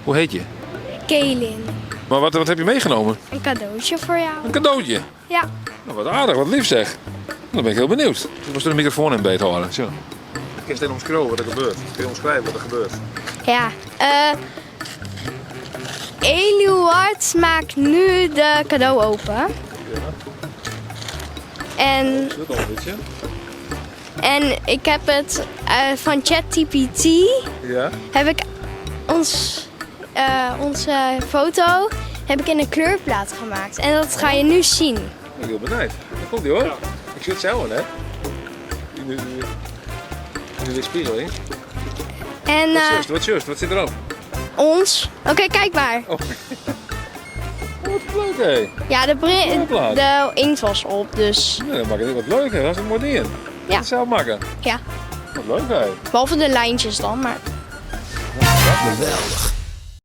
Hoe heet je? Kaylin. Maar wat, wat heb je meegenomen? Een cadeautje voor jou. Een cadeautje? Ja. Nou, wat aardig, wat lief zeg. Dan ben ik heel benieuwd. Ik moest er de microfoon in beet houden. Zo. Ik kan omschrijven wat er gebeurt. Kun je omschrijven wat er gebeurt? Ja. Uh, Eluard maakt nu de cadeau open. Ja. En, Dat al een beetje. en ik heb het eh, van ChatGPT Ja. heb ik ons, eh, onze foto heb ik in een kleurplaat gemaakt. En dat ga je nu zien. Ik ben heel benieuwd. Daar komt ie hoor. Ik zit zo hè. Nu, nu, nu de spiegel in. En Wat eh, just, wat just, wat zit erop? ons. Oké, kijk maar. Oh. Wat leuk hé. Ja, de, Kleurplaat. de inkt was op, dus Nee, dat maakt het wat leuker. Dat is een mooi ding. Ja. Dat zelf maken. ja. Wat leuk hé. Behalve de lijntjes dan, maar Geweldig.